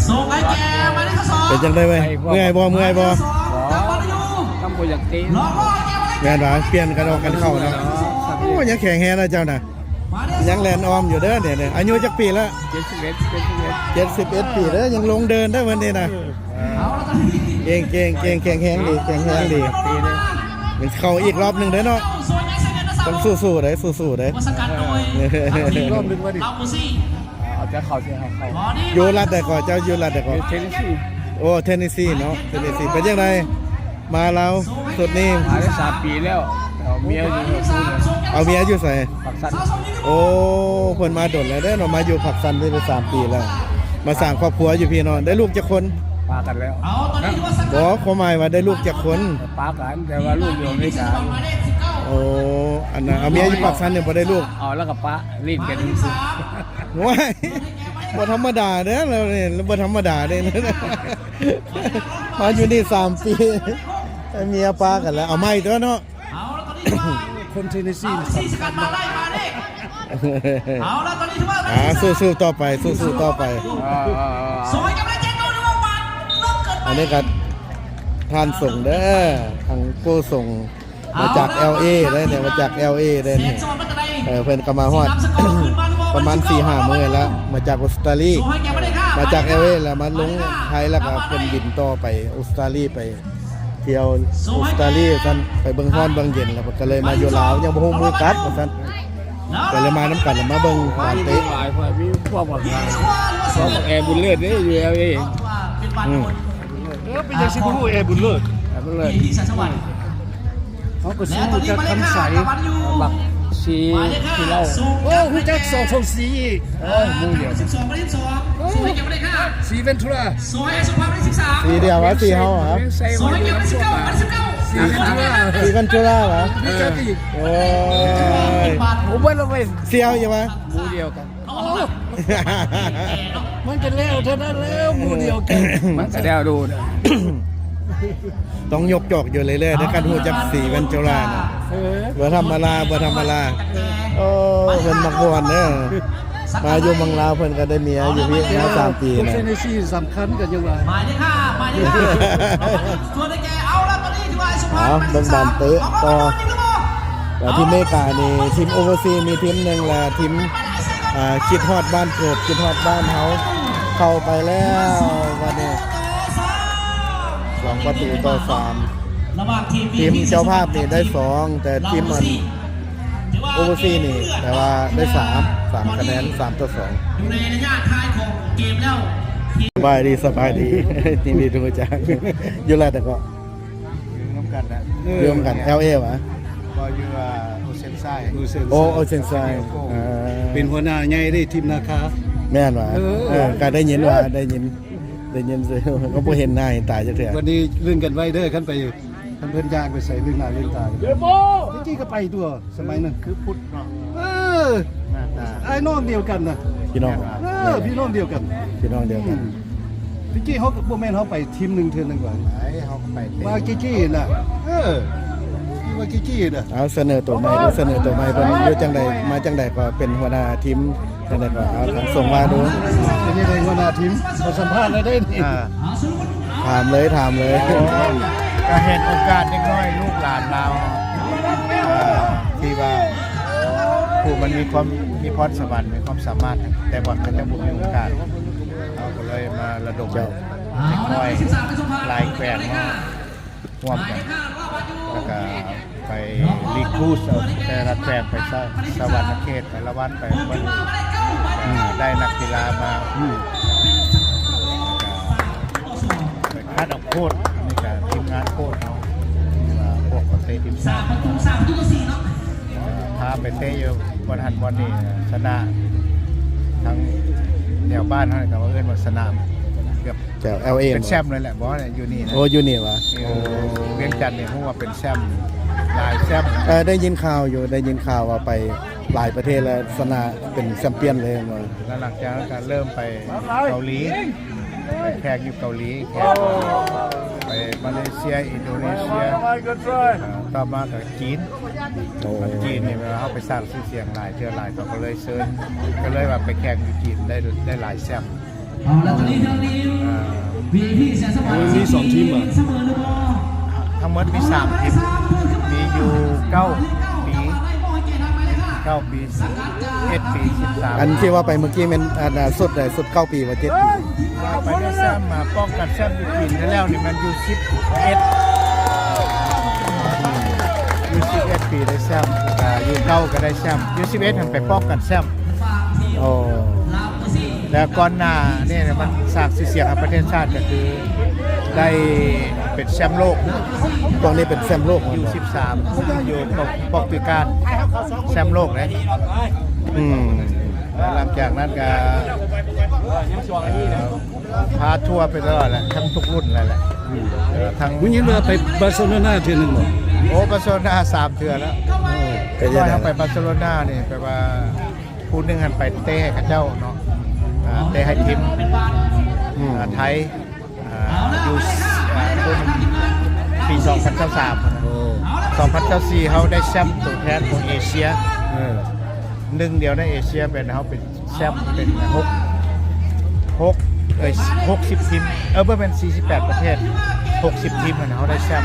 ເປັນຈັ່ງໃດເວີຍ? ເມື່ອຍບໍ່? ເມື່ອຍບໍ່? ບໍ່ ມັນບໍ່ຢາກເຕະ. ແມ່ນຫວາ? ປ່ຽນກັນອອກກັນເຂົ້າເນາະ. ໂອ້ ຍັງແຂງແຮງນະເຈົ້ານະ. ຍັງແລ່ນອ້ອມຢູ່ເດີນີ້. ອາຍຸຈັກປີແລ້ວ? ເຈັດສິບເອັດ ເຈັດສິບເອັດ ເຈັດສິບເອັດປີເດີ ຍັງລົງເດີນໄດ້ເພິ່ນນີ້ນະ. ເອີ ເກັ່ງໆໆ ແຂງແຮງດີ ແຂງແຮງດີ. ເຂົ້າອີກລອບໜຶ່ງເດີເນາະ. ຕ້ອງສູ້ໆເດີ ສູ້ໆເດີ. ອີກລອບໜຶ່ງວ່າດິ. ເອົາ ເຈົ້າເຂົ້າ ເຈົ້າເຂົ້າ. ຢູ່ລັດໃດກໍ? ເຈົ້າຢູ່ລັດໃດກໍ? ຢູ່ເທນເນຊີ. ໂອ້ ເທນເນຊີເນາະ ເທນເນຊີ. ເປັນຈັ່ງໃດ ມາລາວຊຸດນີ້? ມາໄດ້ສາມປີແລ້ວ. ເອົາເມຍຢູ່ ເອົາເມຍຢູ່ໃສ? ປາກຊັນ. ໂອ້ ເພິ່ນມາດົນແລ້ວເດີເນາະ ມາຢູ່ປາກຊັນໄດ້ສາມປີແລ້ວ. ມາສ້າງຄອບຄົວຢູ່ພີ້ເນາະ. ໄດ້ລູກຈັກຄົນ? ປາກັນແລ້ວ. ບໍ່ ຄວາມໝາຍວ່າໄດ້ລູກຈັກຄົນ? ປາກັນ ແຕ່ວ່າລູກຢູ່ອາເມລິກາ. ໂອ້ ອັນນັ້ນ ເອົາເມຍຢູ່ປາກຊັນນີ້ບໍ່ໄດ້ລູກ? ເອົາແລ້ວກໍປະຫຼິ້ນກັນ. ໂອ້ຍ ບໍ່ທຳມະດາເດີ ລາວນີ້ບໍ່ທຳມະດາເດ້. ມາຢູ່ນີ້ສາມປີ ເມຍປາກັນແລ້ວ ເອົາໃໝ່ຕົວະເນາະ. ຄົນເທນເນຊີນີ້ສຳຄັນເນາະ. ອ່າ ສູ້ໆຕໍ່ໄປ ສູ້ໆຕໍ່ໄປ. ອັນນີ້ກໍທ່ານສົງເດີ ທາງໂກສົງ. ມາຈາກແອລເອເດ້ນີ້ ມາຈາກແອລເອເດ້ນີ້. ເອີ ເພິ່ນກໍມາຮອດປະມານສີ່ຫ້າມື້ແລ້ວ ມາຈາກອົດສະຕາລີ ມາຈາກແອລເອ ແລ້ວມາລົງໄທ ແລ້ວກໍເພິ່ນບິນຕໍ່ໄປອົດສະຕາລີ ໄປທ່ຽວອົດສະຕາລີວ່າຊັ້ນ ໄປເບິ່ງຮ້ອນເບິ່ງເຢັນ. ແລ້ວເພິ່ນກໍເລີຍມາຢູ່ລາວ ຍັງບໍ່ຮູ້ມື້ກັບວ່າຊັ້ນ ກໍເລີຍມານຳກັນ ແລ້ວມາເບິ່ງບານເຕະ. ມີພວກບັກ ພວກບັກແອບຸນເລີດເດ້ ຢູ່ແອລເອ. ອືມ. ເອີ ເປັນຫຍັງຊິບໍ່ຮູ້ແອບຸນເລີດ? ແອບຸນເລີດ ເຮົາກໍຊິຮູ້ຈັກຄຳໃສ ບັກສີ ສີເຫຼົ້າ. ໂອ້ ຮູ້ຈັກ ສອງ ສອງ ສີ່ອີກ. ໂອ້ຍ ໝູ່ດຽວ ສີເວັນທູລາ ສີດຽວຫວາ ສີເຮົາຫວາ ສີເວັນທູລາ ສີເວັນທູລາຫວາ. ເອີ ໂອ້ຍ ຮູ້ເບິດແລ້ວເວີຍ ສີເຮົາຢູ່ຫວາ ໝູ່ດຽວກັນ. ໂອ້ ມັນກໍແລ້ວເທົ່ານັ້ນແລ້ວ ໝູ່ດຽວກັນ ມັນກໍແລ້ວໂດດ. ຕ້ອງຍົກຈອກຢູ່ເລື້ອຍໆເດີ ຄັນຮູ້ຈັກສີເວັນຈຸລານະ. ເອີ ບໍ່ທຳມະດາ ບໍ່ທຳມະດາ. ໂອ້ ເພິ່ນມັກມ່ວນເດີ ມາຢູ່ເມືອງລາວເພິ່ນກໍໄດ້ເມຍຢູ່ພີ້ມາສາມປີນະ. ເທນເນຊີສຳຄັນກັນຍັງວ່າ. ເອົາ ເບິ່ງບານເຕະຕໍ່. ແລ້ວທີມເມການີ້ ທີມໂອເວີຊີມີທີມໜຶ່ງ ແລະ ທີມ ອ່າ ຄິດຮອດບ້ານເກີດ ຄິດຮອດບ້ານເຮົາ ເຂົ້າໄປແລ້ວບັດນີ້ ສອງປະຕູຕໍ່ສາມ. ທີມເຈົ້າພາບນີ້ໄດ້ສອງ ແຕ່ທີມອັນໂອເວີຊີນີ້ ແປວ່າໄດ້ສາມ ສາມຄະແນນ ສາມຕໍ່ສອງ. ສະບາຍດີ ສະບາຍດີ ຍິນດີທີ່ຮູ້ຈັກ. ຢູ່ລັດໃດເກາະ? ຢູ່ນຳກັນນະ ຢູ່ນຳກັນ ແອລເອຫວາ? ບໍ່ ຢູ່ ອ່າ ໂອເຊນຊາຍ. ໂອ້ ໂອເຊນຊາຍ ເປັນຫົວໜ້າໃຫຍ່ເດ້ ທີມນາຄາ. ແມ່ນຫວາ? ເອີ ເອີ ກໍໄດ້ຍິນວ່າ ໄດ້ຍິນ ໄດ້ຍິນຊື່ ກໍບໍ່ເຫັນໜ້າເຫັນຕາຈັກເທື່ອ. ບັດນີ້ເລື່ອນກັນໄວເດີ ຄັນໄປ ຄັນເພິ່ນຍ່າງໄປໃສ ເລື່ອນໜ້າເລື່ອນຕາ. ເດໂບ ເມື່ອກີ້ກໍໄປຕົວະ ສະໄໝນັ້ນຄືພຸດເນາະ. ເອີ ໜ້າຕາອ້າຍນ້ອງດຽວກັນນະ ພີ່ນ້ອງ. ເອີ ພີ່ນ້ອງດຽວກັນ ພີ່ນ້ອງດຽວກັນ. ອືມ ແຕ່ກີ້ເຮົາກໍບໍ່ແມ່ນ ເຮົາໄປທີມໜຶ່ງເທື່ອໜຶ່ງວ່າ ໄປ ເຮົາກໍໄປເຕະ ວ່າກີ້ໆນະ. ເອີ ວ່າກີ້ໆນະ. ເອົາ ສະເໜີໂຕໃໝ່ເດີ ສະເໜີໂຕໃໝ່ເພິ່ນຢູ່ຈັ່ງໃດ ມາຈັ່ງໃດ ກໍເປັນຫົວໜ້າທີມ ຈັ່ງໃດກໍເອົາ ທາງສົ່ງມາດູ. ເປັນຈັ່ງໃດຫົວໜ້າທີມ ຂໍສຳພາດໜ່ອຍເດ້ນີ້. ອ່າ ຖາມເລີຍ ຖາມເລີຍ. ໂອ້ ກໍເຫັນໂອກາດເດັກນ້ອຍລູກຫຼານລາວ ເອີ ທີ່ວ່າຜູ້ມັນມີຄວາມ ມີພອນສະຫວັນ ມີຄວາມສາມາດ ແຕ່ວ່າເຂົາເຈົ້າບໍ່ມີໂອກາດ ເຮົາກໍເລີຍມາລະດົມເດັກນ້ອຍຫຼາຍແຂວງມາຮ່ວມກັນ ແລ້ວກໍໄປຣີຄູດເອົາແຕ່ລະແຂວງ ໄປສະ ສະຫວັນນະເຂດ ສາລະວັນ ໄປເບິ່ງ ອືມ ໄດ້ນັກກິລາມາ ອືມ ແລ້ວກໍໄປຄັດເອົາໂຄ້ດ ອັນນີ້ກໍທີມງານໂຄ້ດເຮົາ ທີ່ວ່າພວກນັກເຕະທີມຊາດ ພາໄປເຕະຢູ່ບ່ອນຫັ້ນບ່ອນນີ້ ຊະນະ ທາງແຖວບ້ານເຮົານີ້ກໍວ່າເອີ້ນວ່າສະໜາມ ເກືອບ ແຖວແອລເອ ເປັນແຊມເລີຍແຫຼະ ບໍ່ ຢູ່ນີ້ນະ. ໂອ້ ຢູ່ນີ້ຫວາ? ເອີ ໂອ້ ວຽງຈັນນີ້ຮູ້ວ່າເປັນແຊມ ຫຼາຍແຊມ. ເອີ ໄດ້ຍິນຂ່າວຢູ່ ໄດ້ຍິນຂ່າວວ່າໄປຫຼາຍປະເທດແລ້ວ ຊະນະເປັນແຊມປຽນເລີຍ. ແລ້ວຫຼັງຈາກນັ້ນກໍເລີ່ມໄປເກົາຫຼີ ໄປແຂ່ງຢູ່ເກົາຫຼີ ແຂ່ງໄປມາເລເຊຍ ອິນໂດເນເຊຍ ເອີ ຕໍ່ມາກໍຈີນ. ໂອ້ ຈີນນີ້ເວລາເຮົາໄປສ້າງຊື່ສຽງຫຼາຍເທື່ອຫຼາຍ ເຂົາກໍເລີຍເຊີນ ກໍເລີຍວ່າໄປແຂ່ງຢູ່ຈີນໄດ້ ໄດ້ຫຼາຍແຊມ. ເອົາລະ ຕອນນີ້ເທື່ອນີ້ ວີໄອພີ ເສຍສະຫວັນ ມັນມີສອງທີມຫວາ? ທັງໝົດມີສາມທີມ ມີຢູ່ເກົ້າປີ ເກົ້າປີ ສິບເອັດປີ ສິບສາມ. ອັນທີ່ວ່າໄປເມື່ອກີ້ແມ່ນ ອັນ ຊຸດໃດ? ຊຸດເກົ້າປີບໍ່ ເຈັດປີ? ໄປໄດ້ແຊ້ມ ປ້ອງກັນແຊ້ມຢູ່ປີທີ່ແລ້ວນີ້ແມ່ນຢູ່ສິບເອັດ ຢູ່ສິບເອັດປີໄດ້ແຊ້ມ ແລ້ວກໍຢູ່ເກົ້າກໍໄດ້ແຊ້ມ ຢູ່ສິບເອັດຫັ້ນໄປປ້ອງກັນແຊ້ມ. ໂອ້ ແລ້ວກ່ອນໜ້ານີ້ມັນສ້າງຊື່ສຽງໃຫ້ປະເທດຊາດ ກໍຄືໄດ້ເປັນແຊ້ມໂລກ. ພວກນີ້ເປັນແຊ້ມໂລກ ຢູສິບສາມ ຢູ່ປອກ ປອກຕຸຍການ ແຊ້ມໂລກເດ້. ອືມ ແລ້ວຫຼັງຈາກນັ້ນກໍ ເອີ ພາທົວໄປຕະຫຼອດແຫຼະ ທັງທຸກລຸ້ນແຫຼະ ແຫຼະ. ອືມ ເອີ ທັງ ໄດ້ຍິນວ່າໄປບາເຊໂລນາເທື່ອໜຶ່ງບໍ່? ໂອ້ ບາເຊໂລນາສາມເທື່ອແລ້ວ. ໂອ້ ເປັນຈັ່ງໃດ? ໄປບາເຊໂລນານີ້ ແປວ່າ ຜູ້ໜຶ່ງຫັ້ນໄປເຕະໃຫ້ເຂົາເຈົ້າເນາະ ອ່າ ເຕະໃຫ້ທີມ ອືມ ອ່າ ໄທ ອ່າ ຢູ່ ອ່າ ປີສອງພັນຊາວສາມຫັ້ນນະ. ໂອ້ ສອງພັນຊາວສີ່ ເຮົາໄດ້ແຊ້ມໂຕແທນຂອງເອເຊຍ. ເອີ ໜຶ່ງດຽວໃນເອເຊຍ ແມ່ນເຮົາເປັນແຊ້ມ ເປັນຫົກ ຫົກ ເອີຍ ຫົກສິບທີມ ເອີ ບໍ່ແມ່ນ ສີ່ສິບແປດປະເທດ ຫົກສິບທີມຫັ້ນນະ ເຮົາໄດ້ແຊ້ມ.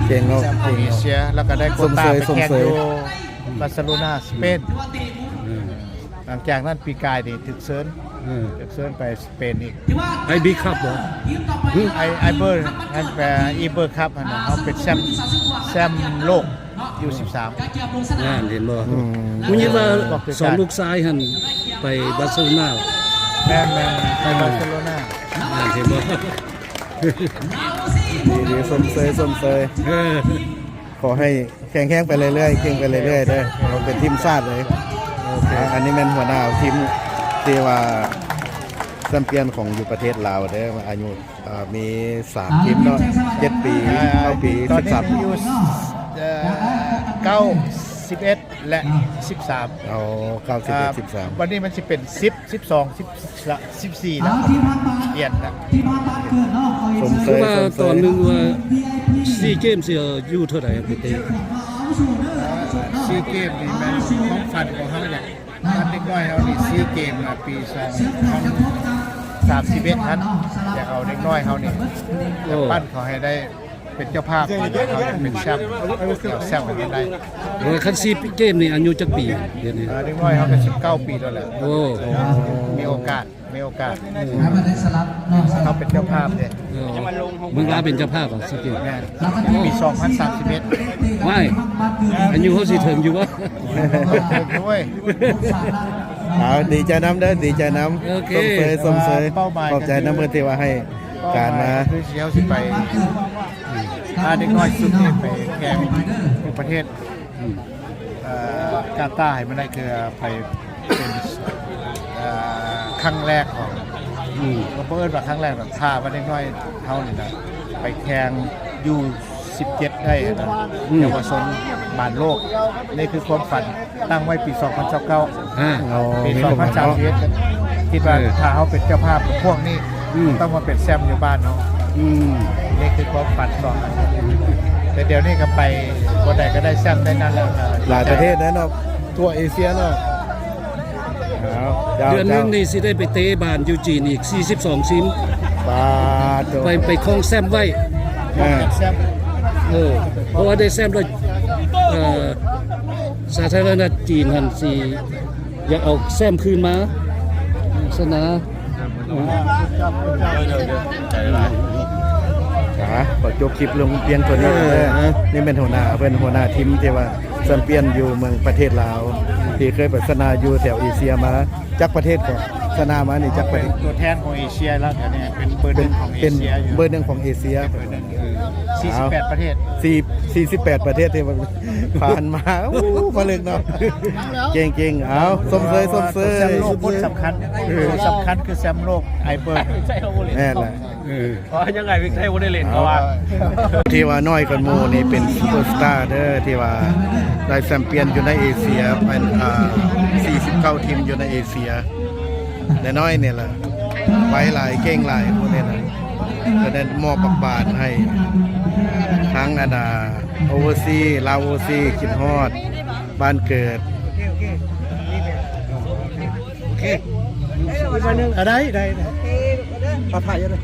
ເກັ່ງເນາະ ແຊ້ມຂອງເອເຊຍ ເກັ່ງເນາະ ແລ້ວກໍໄດ້ໂຄຕ້າໄປແຂ່ງຢູ່ ອືມ ບາເຊໂລນາ ສະເປນ. ອືມ ຫຼັງຈາກນັ້ນປີກາຍນີ້ຖືກເຊີນ ເອີ ຖືກເຊີນໄປສະເປນອີກ. ໄອບີຄັບບໍ່? ຫື? ໄອ ໄອເບີ ອັນ ເອີ ອີເບີຄັບຫັ້ນນະ ເຮົາເປັນແຊ້ມ ແຊ້ມໂລກ ຢູສິບສາມ. ນັ້ນເຫັນບໍ່? ອືມ ໄດ້ຍິນວ່າສອງລູກຊາຍຫັ້ນໄປບາເຊໂລນາ. ແມ່ນໆ ໄປບາເຊໂລນາ. ນັ້ນເຫັນບໍ່? ດີໆ ຊົມເຊີຍ ຊົມເຊີຍ. ເອີ ຂໍໃຫ້ແຂງແຮງໄປເລື້ອຍໆ ເກັ່ງໄປເລື້ອຍໆເດີ ເຮົາເປັນທີມຊາດເລີຍ. ໂອເຄ ອ່າ ອັນນີ້ແມ່ນຫົວໜ້າທີມທີ່ວ່າແຊັມປຽນຂອງຢູ່ປະເທດລາວເດີ ອາຍຸ ອ່າ ມີສາມທີມເນາະ ເຈັດປີ ເກົ້າປີ ສິບສາມ. ຕອນນີ້ມີຢູ່ ເອີ ເກົ້າ ສິບເອັດ ແລະ ສິບສາມ. ເອົາ ເກົ້າ ສິບເອັດ ສິບສາມ ບັດນີ້ມັນຊິເປັນ ສິບ ສິບສອງ ສິບ ສິບສີ່ແລ້ວ ປ່ຽນແລ້ວ. ຊົມເຊີຍ ຊົມເຊີຍ. ຄືວ່າຕອນໜຶ່ງວ່າຊີເກມຊິເອົາຢູ່ເທົ່າໃດໄປເຕະ? ຊີເກມນີ້ແມ່ນຄວາມຝັນຂອງເຮົາ ຢາກ ຕອນເດັກນ້ອຍເຮົານີ້ ຊີເກມມາປີສອງພັນສາມສິບເອັດຫັ້ນ ຢາກເອົາເດັກນ້ອຍເຮົານີ້ ໂອ້ ຢາກປັ້ນເຂົາໃຫ້ໄດ້ເປັນເຈົ້າພາບ ເຮົາຢາກເປັນແຊ້ມ ຢາກແຊ້ມໃຫ້ມັນໄດ້. ເອີ ຄັນຊີເກມນີ້ອາຍຸຈັກປີດຽວນີ້? ເອີ ເດັກນ້ອຍເຮົາກໍສິບເກົ້າປີແລ້ວແຫຼະ. ໂອ້ ມີໂອກາດ ມີໂອກາດ ເອີ ເຮົາເປັນເຈົ້າພາບເດ້. ເອີ ເມືອງລາວເປັນເຈົ້າພາບ ອາ ຊີເກມ. ແມ່ນ ປີສອງພັນສາມສິບເອັດ. ວ້າຍ ອາຍຸເຮົາຊິເຖິງຢູ່ບໍ່? ເຖິງຢູ່ເວີ້ຍ. ເອົາ ດີໃຈນຳເດີ ດີໃຈນຳ. ໂອເຄ ຊົມເຊີຍ ຊົມເຊີຍ. ເປົ້າໝາຍ ຂອບໃຈນຳເພິ່ນທີ່ວ່າໃຫ້ການມາ ຄືຊິເຮົາຊິໄປ ພາເດັກນ້ອຍຊຸດນີ້ໄປແຂ່ງຢູ່ປະເທດ ອືມ ເອີ ກາຕາ ໃຫ້ມັນໄດ້ ຄືໄປເປັນ ເອີ ຄັ້ງແລກຂອງ ອືມ ກໍບໍ່ເອີ້ນວ່າຄັ້ງແລກດອກ ຖ້າວ່າເດັກນ້ອຍເຮົານີ້ນະ ໄປແຂ່ງຢູສິບເຈັດໄດ້ນະ ອືມ ເຍົາວະຊົນບານໂລກ. ນີ້ຄືຄວາມຝັນ ຕັ້ງໄວ້ປີສອງພັນຊາວເກົ້າ ອາ ໂອ້ ປີສອງພັນສາມສິບເອັດ ຄິດວ່າ ເອີ ຖ້າເຮົາເປັນເຈົ້າພາບພວກນີ້ ອືມ ຕ້ອງມາເປັນແຊ້ມຢູ່ບ້ານເຮົາ. ອືມ ນີ້ຄືຄວາມຝັນສອງອັນ ແຕ່ດຽວນີ້ກໍໄປບ່ອນໃດກໍໄດ້ແຊ້ມໄດ້ນັ້ນແລ້ວ. ຫຼາຍປະເທດແລ້ວເນາະ ທົ່ວເອເຊຍເນາະ. ເອົາ ເຈົ້າ ເດືອນໜຶ່ງນີ້ຊິໄດ້ໄປເຕະບານຢູ່ຈີນອີກສີ່ສິບສອງທີມ. ປາດໂທ້ ໄປ ໄປຄອງແຊ້ມໄວ້ ເອີ ຄອງແຊ້ມ. ເອີ ເພາະວ່າໄດ້ແຊ້ມແລ້ວ ເອີ ສາທາລະນະລັດຈີນຫັ້ນຊິ ຢາກເອົາແຊ້ມຄືນມາ ສະນາ. ອ່າ ຂໍຈົບຄລິບລົງພຽງເທົ່ານີ້ເດີ. ເອີ ນີ້ແມ່ນຫົວໜ້າເພິ່ນ ຫົວໜ້າທີມທີ່ວ່າແຊັມປຽນຢູ່ເມືອງ ປະເທດລາວ ທີ່ເຄີຍໄປຊະນະຢູ່ແຖວເອເຊຍມາ. ຈັກປະເທດກໍຊະນະມານີ້ ຈັກປະເທດ? ເປັນຕົວແທນຂອງເອເຊຍແລ້ວ ດຽວນີ້ເປັນເບີໜຶ່ງຂອງເອເຊຍຢູ່ ເປັນເບີໜຶ່ງຂອງເອເຊຍ. ເປັນເບີໜຶ່ງ ເອີ ສີ່ສິບແປດປະເທດ ສີ່ ສີ່ສິບແປດປະເທດທີ່ ຜ່ານມາ. ໂອ້ ຜະລຶກເນາະ ເກັ່ງໆ. ເອົາ ຊົມເຊີຍ ຊົມເຊີຍ. ແຊ້ມໂລກຄົນສຳຄັນ ເອີ ຄົນສຳຄັນຄືແຊ້ມໂລກ ໄອເບີນ. ແມ່ນລະ ເອີ ເພາະວ່າຍັງໄງວິກໄທບໍ່ໄດ້ເຫຼັ້ນ ເພາະວ່າ ທີ່ວ່ານ້ອຍກວ່າໝູ່ນີ້ເປັນຊຸບເປີສະຕາເດີ ທີ່ວ່າໄດ້ແຊັມປຽນຢູ່ໃນເອເຊຍ ເປັນ ອ່າ ສີ່ສິບເກົ້າທີມຢູ່ໃນເອເຊຍ. ນ້ອຍໆນີ້ລະ ໄວຫຼາຍ ເກັ່ງຫຼາຍ ພວກນີ້ນະ. ກໍໄດ້ມອບບັກບານໃຫ້ທັງ ອັນ ອ່າ ໂອເວີຊີ ລາວໂອຊີ ຄິດຮອດບ້ານເກີດ. ໂອເຄ ອີກໜ້ອຍໜຶ່ງ ອ່າ ໄດ້ ໄດ້ ໄດ້. ປາໄທເດ້.